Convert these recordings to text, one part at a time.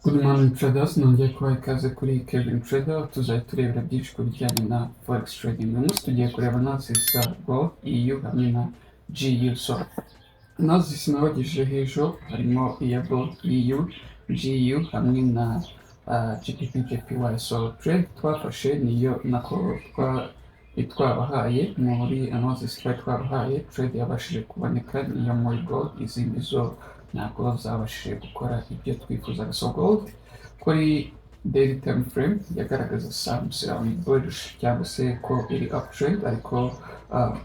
Good morning, traders. Nongeye kubaha ikaze kuri Kevin Trader. Tuzajya turebera byinshi ku bijyanye na forex trading. Uyu munsi tugiye kureba analysis za gold, EU hamwe na GU. So analysis nabagejejeho ejo harimo iya gold, EU, GU hamwe na GBP JPY. So trade twafashe niyo nako twabahaye muri analysis twari twabahaye. Trade yabashije kuboneka niyo muri gold, izindi zo ntabwo zabashije gukora ibyo twifuzaga. So gold kuri daily time frame yagaragaza some bullish cyangwa se ko iri uptrend, ariko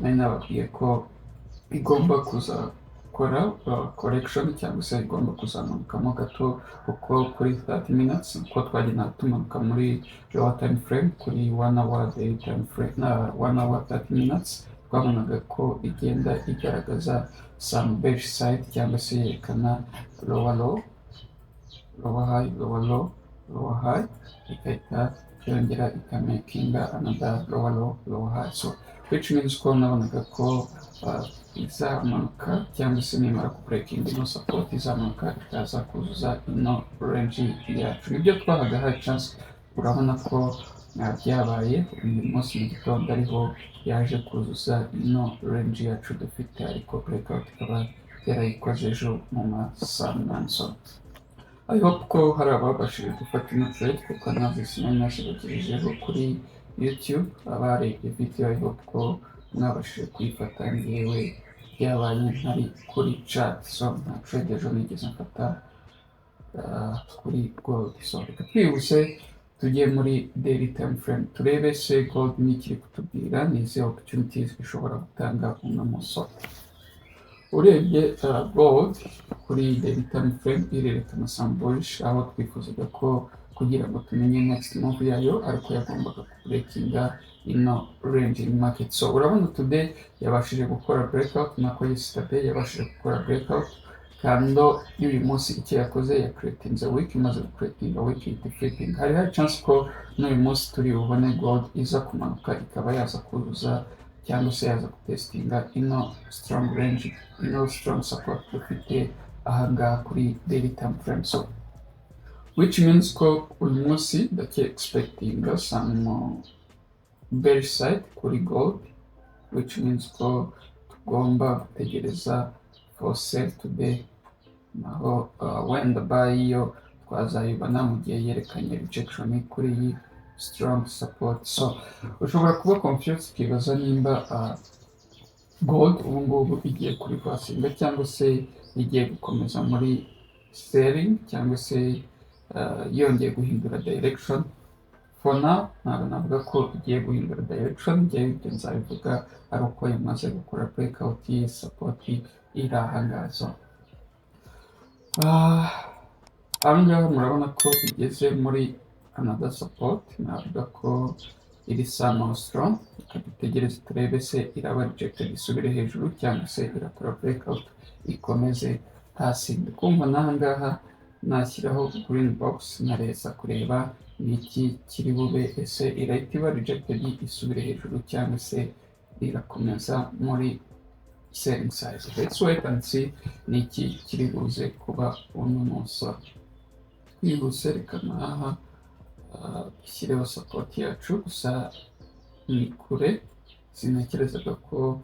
nari nababwiye ko igomba kuza gukora correction cyangwa se igomba kuzamanukamo gato, kuko kuri 30 minutes uko twagenda tumanuka muri lower time frame, kuri 1 hour daily time frame na 1 hour 30 minutes, twabonaga ko igenda igaragaza some bearish side cyangwa se yerekana lower low, lower high, lower low, lower high, igahita yongera ikamakinga another lower low, lower high. So which means ko nabonaga ko izamanuka cyangwa se nimara ku breaking ino support izamanuka ikaza kuzuza ino range yacu. Nibyo twahaga high chance. Urabona ko byabaye uyu munsi mu gitondo, ariho yaje kuzuza ino range yacu dufite, ariko breakout ikaba yarayikoze ejo mu ma saa 8. So I hope ko hari ababashije gufata ino trade, kuko analysis nari nazibagejejeho kuri YouTube. Abarebye video, I hope ko mwabashije kuyifata. Ngewe byabaye ntari kuri chat, so nta trade ejo nigeze mfata kuri gold. So reka twihuse tujye muri daily time frame, turebe se gold ni ikiri kutubwira, ni izihe opportunities ishobora gutanga uno munsi. Urebye gold kuri daily time frame irerekana some bullish, aho twifuzaga ko kugira ngo tumenye next move yayo ariko yagombaga kubreakinga ino range in market. So urabona today yabashije gukora breakout, nako yesterday yabashije gukora breakout. Candle y'uyu munsi icyo yakoze, ya creatinze wick. Imaze gucreatinga wick ihita flipping. Hari high chance ko n'uyu munsi turi bubone gold iza kumanuka, ikaba yaza kuzuza cyangwa se yaza gutestinga ino strong range, ino strong support dufite ahangaha kuri daily time frame. So which means ko uyu munsi ndacye expectinga some bearish side kuri gold, which means ko tugomba gutegereza for sell today. Naho wenda buy yo twazayibona mu gihe yerekanye rejection kuri iyi strong support. So ushobora kuba confused ukibaza nimba gold ubu ngubu igiye kureversinga cyangwa se igiye gukomeza muri selling cyangwa se yongeye guhindura direction. For now ntabwo navuga ko igiye guhindura direction. Njyewe ibyo nzabivuga ari uko yamaze gukora breakout y'iyi support iri ahangaha. So ahangaha murabona ko igeze muri another support, navuga ko iri somehow strong. Reka dutegereze turebe se iraba rejected isubire hejuru cyangwa se irakora breakout ikomeze hasi. Ndikumva n'ahangaha nashyiraho green box, nkareza kureba ni iki kiri bube. Ese irahita iba rejected isubire hejuru cyangwa se irakomeza muri selling side? Let's wait and see ni iki kiri buze kuba uno munsi. Twihuse, reka n'aha dushyireho support yacu. Gusa ni kure, sintekerezaga ko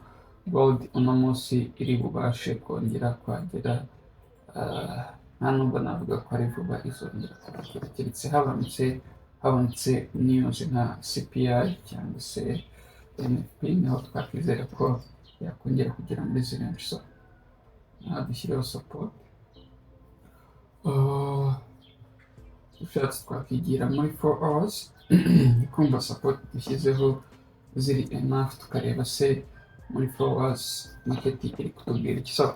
gold uno munsi iri bubashe kongera kuhagera. Nta nubwo navuga ko ari vuba izongera kuhagera, keretse habonetse news nka CPI cyangwa se NFP, niho twakwizera ko yakongera kugera muri izi range. So aha dushyireho support. Ushatse twakwigira muri 4 hours, kumva support dushyizeho ziri enough, tukareba se muri 4 hours market iri kutubwira iki. So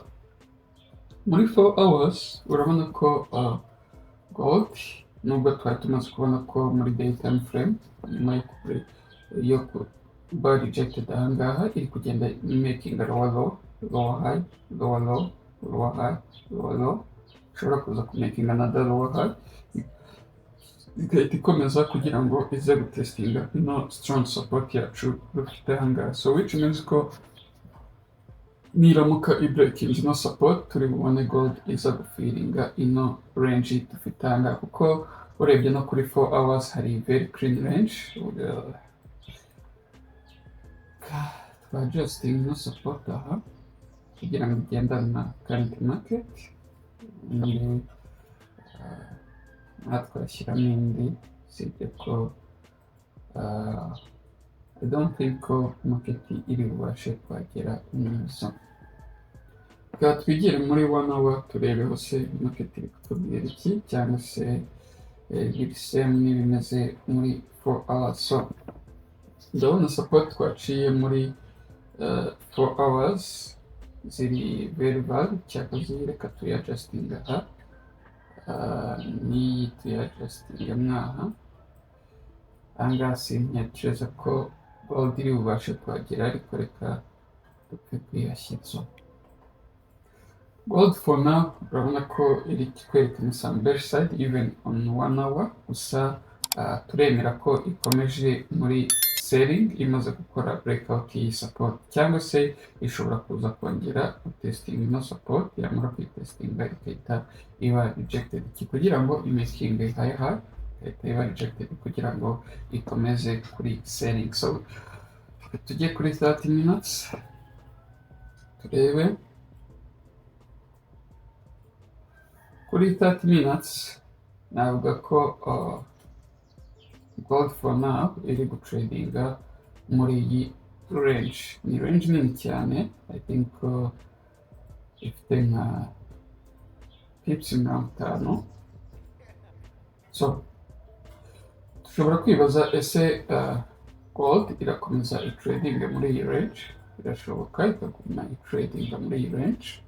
muri 4 hours urabona ko gold, nubwo twari tumaze kubona ko muri day time frame nyuma yo kuba rejected ahangaha iri kugenda making lower low, lower high, lower low, lower high, lower low, ishobora kuza ku making another lower high, igahita ikomeza kugira ngo ize gutestinga ino strong support yacu dufite ahangaha. So which means ko Niramuka ibreakinze ino support, turi bubone gold iza gufillinga ino range dufite ahangaha, kuko urebye no kuri 4 hours hari very clean range. Twa adjusting ino support aha kugira ngo igendane na current market. Ubundi twashyiramo indi, usibye ko I don't think ko market iri bubashe kuhagera neza. Reka twigire muri one hour, turebe hose market iri kutubwira iki, cyangwa se biri same n'ibimeze muri 4 hours. So ndabona support twaciye muri 4 hours ziri very valid. Cyakoze reka tuyadjustinga aha, n'iyi tuyadjustinga mwaha. Ahangaha sintekereza ko gold iri bubashe kuhagera, ariko reka dupfe kuyihashyira. So gold for now urabona ko iri kwerekana some bearish side even on one hour. Gusa turemera ko ikomeje muri selling imaze gukora breakout y'iyi support, cyangwa se ishobora kuza kongera gutestinga ino support, yamara kuyitestinga igahita iba rejected kugira ngo imakinge higher high, igahita iba rejected kugira ngo ikomeze kuri selling. So tujye kuri 30 minutes turebe. Kuri 30 minutes navuga ko gold for now iri gutradinga muri iyi range. Ni range nini cyane, I think ko ifite nka pips 50. So dushobora kwibaza: ese gold irakomeza itradinga muri iyi range? Birashoboka ikaguma itradinga muri iyi range,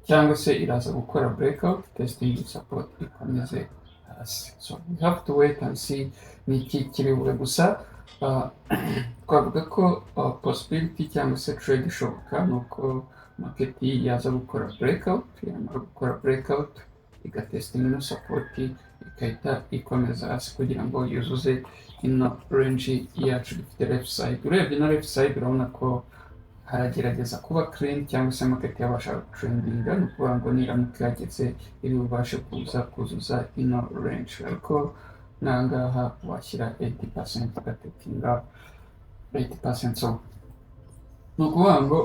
cyangwa se iraza gukora breakout, testing support, ikomeze hasi? So we have to wait and see ni iki kiri bube. Gusa twavuga ko possibility cyangwa se trade ishoboka ni uko market yaza gukora breakout, yamara gukora breakout igatestinga ino support, igahita ikomeza hasi kugira ngo yuzuze ino range yacu dufite left side. Urebye na left side urabona ko haragerageza kuba clean, cyangwa se market yabasha gutrendinga. Ni ukuvuga ngo niramuka ihageze iri bubashe kuza kuzuza ino range, ariko n'ahangaha washyira 80% ugatakinga 80%. So ni ukuvuga ngo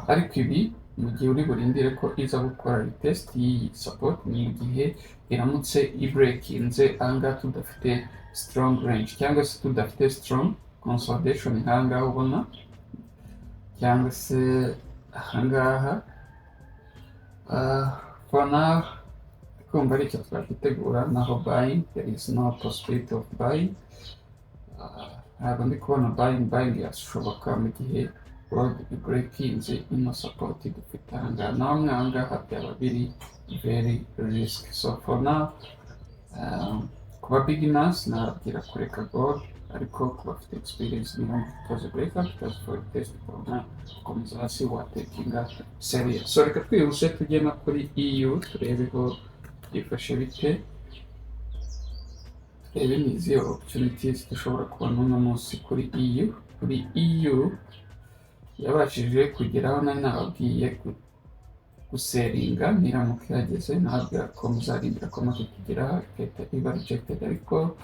ariko ibi mu gihe uri burindire ko iza gukora retest y'iyi support, ni mu gihe iramutse ibreakinze ahangaha tudafite strong range, cyangwa se tudafite strong consolidation nk'ahangaha ubona, cyangwa se ahangaha. For now kumva ari icyo twakwitegura. Naho buying, there is no possibility of buying. Ntabwo ndi kubona buying. Buying yashoboka mu gihe gold breakinze ino support dufite ahangaha, naho mwahangaha byaba biri very risk. So for now, kuba beginners nababwira kureka gold, ariko ku bafite experience, niba ikoze breakout ikaza for test, ukabona gukomeza hasi, watakinga sell. So reka twihuse tujye no kuri EU, turebeho byifashe bite, turebe ni izihe opportunities dushobora kubona uno munsi kuri EU. Kuri EU yabashije kugeraho nari nababwiye gusellinga niramuka ihageze, nababwira ko muzarindira ko market igeraho igahita iba rejected. Ariko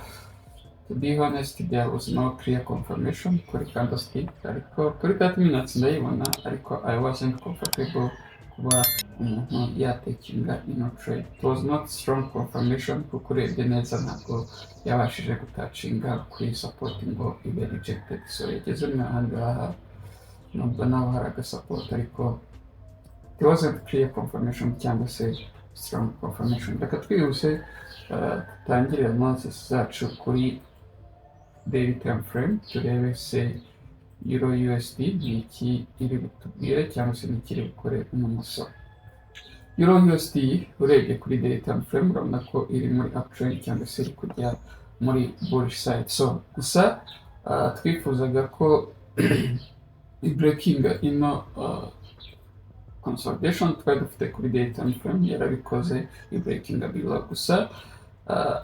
to be honest, there was no clear confirmation kuri candlestick, ariko kuri 30 minutes ndayibona, ariko I wasn't comfortable kuba umuntu yatakinga ino trade. It was not strong confirmation, kuko urebye neza ntabwo yabashije gutouchinga kuri support ngo ibe rejected. So yageze ahangaha, nubwo naho hari agasupport, ariko it wasn't clear confirmation cyangwa se strong confirmation. Reka twihuse dutangire analysis zacu kuri daily time frame, turebe se Euro USD ni iki iri butubwire, cyangwa se ni iki iri bukore uno munsi. Euro USD urebye kuri daily time frame urabona ko iri muri uptrend, cyangwa se iri kujya muri bullish side. So gusa twifuzaga ko ibreakinga ino consolidation twari dufite kuri daily time frame. Yarabikoze, ibreakinga below. Gusa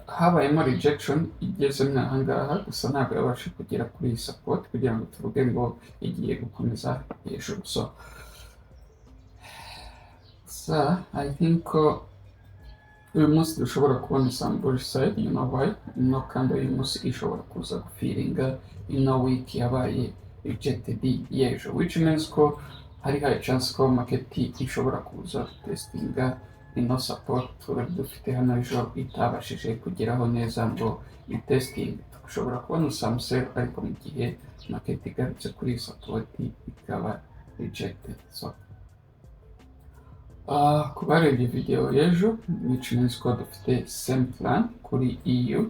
Habayemo rejection igeze mwaha ngaha, gusa ntabwo yabasha kugera kuri iyi support kugira ngo tuvuge ngo igiye gukomeza hejuru. So gusa I think ko uyu munsi dushobora kubona some bullish side. You know why? Ino kandi uyu munsi ishobora kuza gufillinga ino wick yabaye rejected y'ejo, which means ko hari high chance ko market ishobora kuza testinga ino support twari dufite hano ejo itabashije kugeraho neza ngo itesting. Dushobora kubona some sell, ariko mu gihe market igarutse kuri iyi support ikaba rejected. So ku barebye video y'ejo, which means ko dufite same plan kuri EU.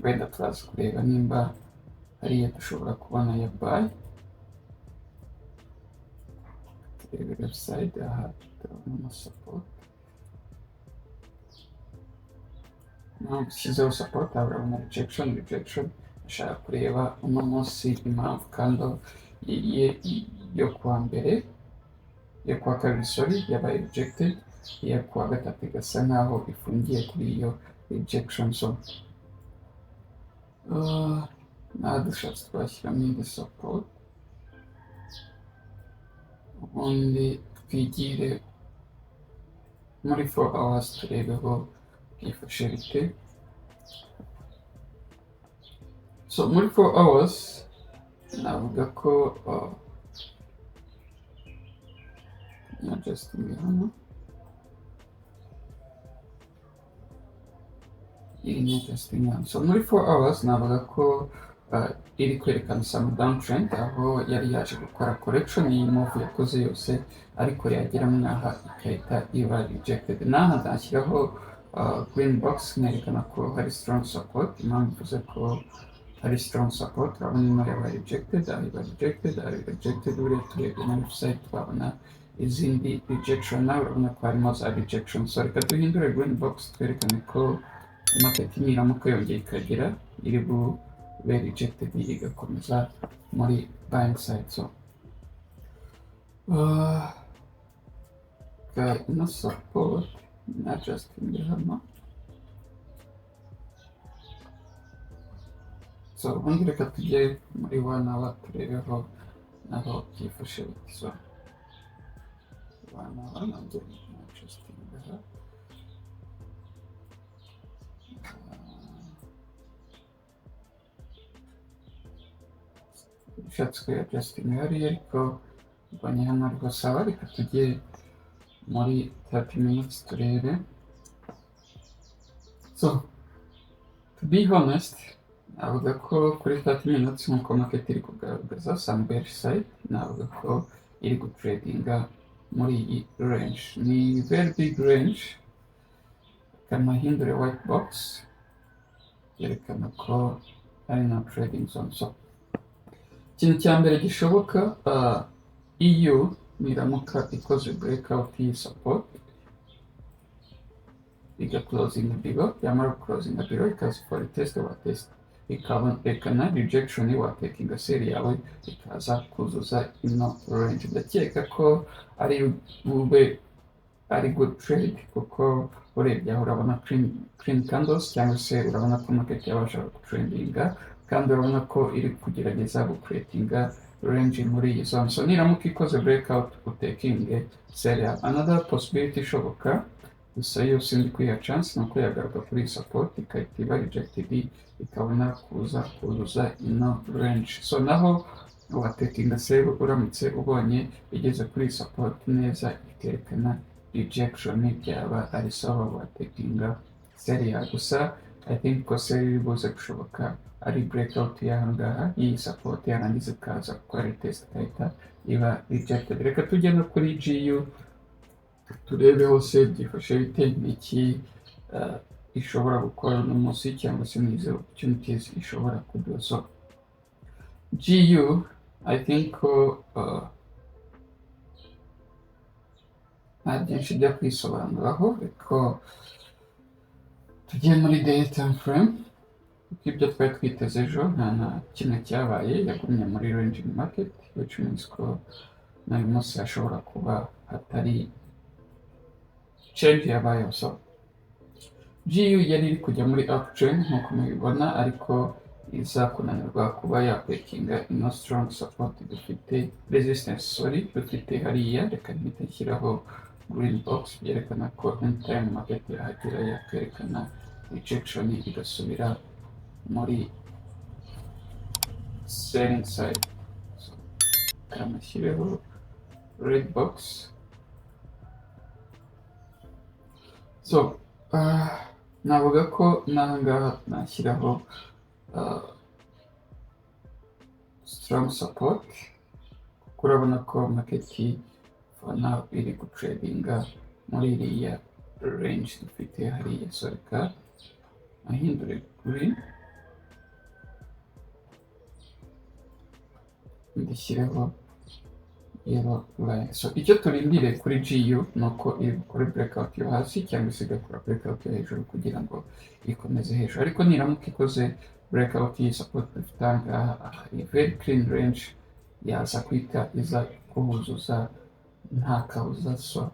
Wenda turaza kureba nimba hariya dushobora kubona ya buy. Turebe left side, aha turabona support. Impamvu dushyizeho support aha, urabona rejection, rejection. Ashaka kureba uno munsi impamvu candle ye yo kuwa mbere, yo kuwa kabiri, sorry, yabaye rejected, iya kuwa gatatu igasa nkaho ifungiye kuri iyo rejection. So naha dushatse twashyiramo indi support, ubundi twigire muri 4 hours turebeho byifashe bite. So muri 4 hours navuga ko adjusting hano, iri ni adjusting hano. So muri 4 hours navuga ko iri kwerekana some downtrend, aho yari yaje gukora correction iyi move yakoze yose, ariko yagera mwaha igahita iba rejected. N'aha nzashyiraho green box nerekana ko hari strong support. Impamvu mvuze ko hari strong support, urabona ino yabaye rejected, aha iba rejected, aha iba rejected. Buriya turebye na left side twabona izindi rejection, nawe urabona ko harimo za rejection. So reka duhindure green box, twerekane ko market niramuka yongeye ikagera iri bube rejected, igakomeza muri buying side. So ino support na adjusting hano. So ubundi reka tujye muri 1 hour turebeho naho byifashe bite. So 1 hour nabyo na adjusting aha. Ushatse kuya adjusting hariya, ariko mbonye hano rwose aba. Reka tujye muri 30 minutes turebe. So to be honest, navuga ko kuri 30 minutes, nk'uko market iri kugaragaza some bearish side, navuga ko iri gutradinga muri iyi range. Ni very big range. Kanahindure white box yerekana ko ari na trading zone. So ikintu cya mbere gishoboka, EU niramuka ikoze breakout y'iyi support, iga closing below, yamara closing below ikaza for test wa test, ikaberekana rejection, watakinga sell yawe, ikaza kuzuza ino range. Ndakeka ko ari bube ari good trade, kuko urebye aho urabona clean candles, cyangwa se urabona ko market yabashaga gutrendinga, kandi urabona ko iri kugerageza gucreatinga range muri iyi zone. So niramuka ikoze breakout, utakinge sell yawe. Another possibility ishoboka, gusa yo sindi kwiha chance, ni uko yagaruka kuri iyi support ikahita iba rejected, ikabona kuza kuzuza ino range. So naho watakinga sell uramutse ubonye igeze kuri iyi support neza ikerekana rejection, byaba ari sawa, watakinga sell yawe. Gusa I think ko sell iri buze gushoboka ari breakout y'aha ngaha y'iyi support, yarangiza ikaza gukora retest igahita iba rejected. Reka tujye no kuri GU turebe hose byifashe bite, niki ishobora gukora uno munsi, cyangwa se n'izo opportunities ishobora kuduha. So GU, I think ko nta byinshi byo kwisobanuraho, ariko tugiye muri daily time frame, kuko ibyo twari twiteze ejo nta na kimwe cyabaye, yagumye muri ranging market, which means ko n'uyu munsi hashobora kuba hatari change yabayeho. So GU yari iri kujya muri uptrend nk'uko mubibona, ariko iza kunanirwa kuba yabreakinga ino strong support dufite, resistance, sorry, dufite hariya. Reka mpite nshyiraho green box, byerekana ko anytime market yahagera yakwerekana rejection, igasubira muri selling side. So kanashyireho red box. So navuga ko n'ahangaha nashyiraho strong support, kuko urabona ko market for now iri gutradinga muri iriya range dufite hariya. So reka ahindure green, ndishyireho yellow line. So icyo turindiriye kuri GU ni uko iri gukora breakout yo hasi cyangwa se igakora breakout yo hejuru kugira ngo ikomeze hejuru. Ariko niramuka ikoze breakout y'iyi support dufite aha ngaha, hari very clean range yaza kwita iza kuhuzuza nta kabuza. So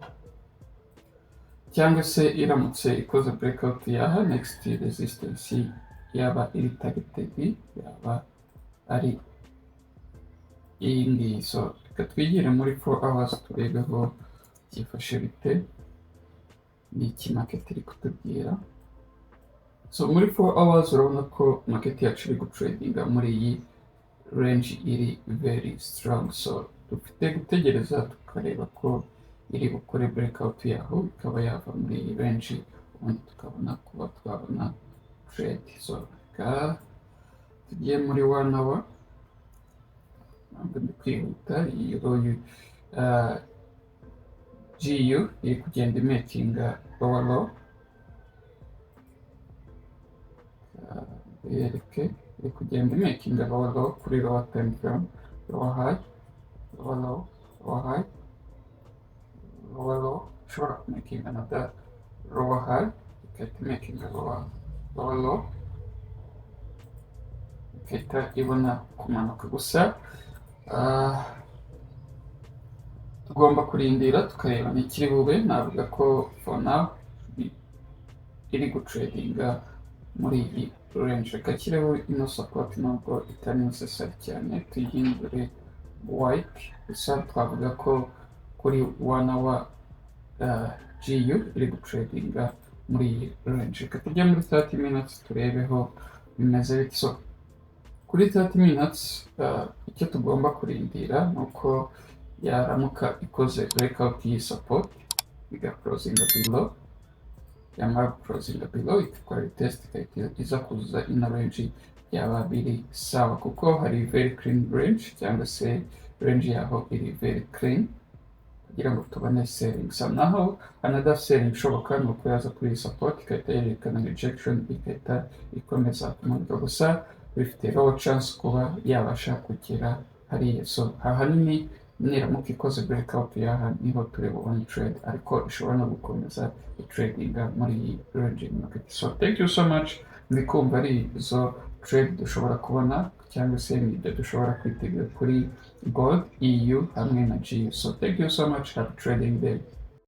cyangwa se iramutse ikoze breakout yaha, next resistance yaba iri targeted yaba ari iyi ngiyi. So reka twigire muri 4 hours turebeho byifashe bite, ni iki market iri kutubwira. So muri 4 hours urabona ko market yacu iri gutradinga muri iyi range iri very strong. So dufite gutegereza tukareba ko iri bukore breakout yaho, ikaba yava muri iyi range, ubundi tukabona kuba twabona trade. So reka tugiye muri 1 hour. Ntabwo ndi kwihuta. Euro GU iri kugenda imakinga lower low. Yereke iri kugenda imakinga lower low kuri lower time frame, lower high, lower low, lower high, lower low. Ishobora kumakinga another lower high, igahita imakinga lower low, igahita ibona kumanuka. Gusa tugomba kurindira tukareba n'ikiri bube. Navuga ko for now iri gutradinga muri iyi range. Reka nshyireho ino support nubwo itari necessary cyane, tuyihindure white. Gusa twavuga ko kuri 1 hour GU iri gutradinga muri iyi range. Reka tujye muri 30 minutes turebeho bimeze bite. So kuri 30 minutes, icyo tugomba kurindira ni uko yaramuka ikoze breakout y'iyi support, igaclosinga below. Yamara guclosinga below, igakora retest, igahita iza kuzuza ino range, byaba biri sawa, kuko hari very clean range, cyangwa se range yaho iri very clean kugira ngo tubone selling. So naho another selling ishoboka ni uko yaza kuri iyi support, igahita yerekana rejection, igahita ikomeza kumanuka. Gusa bifite low chance kuba yabasha kugera hariya. So ahanini niramuka ikoze breakout yaha niho turi bubone trade, ariko ishobora no gukomeza itradinga muri iyi range market. So thank you so much. Ndi kumva ari izo trade dushobora kubona, cyangwa se ni ibyo dushobora kwitega kuri gold, EU hamwe na GU. So thank you so much, happy trading day.